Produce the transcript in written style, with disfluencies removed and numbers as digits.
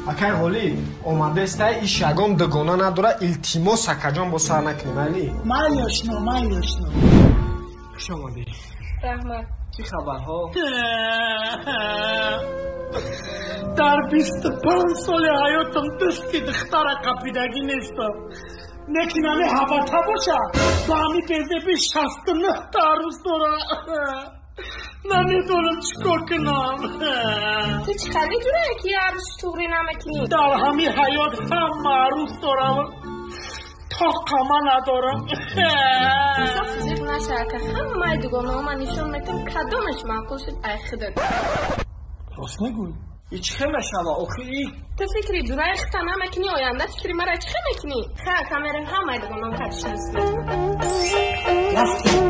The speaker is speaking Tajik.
Акай Ғолиб, омадестай, иш ягон дугона надора, илтимос, акаҷон, бо сар накунем, али? Майли, ошно, майли, ошно. Хуш омадӣ. Раҳмат. Чӣ хабарҳо? Дар 25 соли ҳаётам дасти духтара қапидагӣ нестам. Лекин ҳами ҳабата боша, ба ҳами безеби 69 та арӯз дора. Намедонам чӣ кор кунам. Ту чӣ хали ҷурае ки арӯз туғрӣ намекунӣ? Дар ҳами ҳаёт ҳама арӯз дорам, тоқама надорам. Инсоф, зиқ наша, ака, ҳамаи дугонаҳома нишон метам, кадомеш маъқул шуд, ай худат. Рост мегӯй? И чӣ хел мешава охи и? Ту фикри ҷураи худта намекунӣ, оянда фикри мара чӣ хел мекунӣ? Ха, ака, мерем, ҳамаи дугонаҳом кадишнис. Рафтем.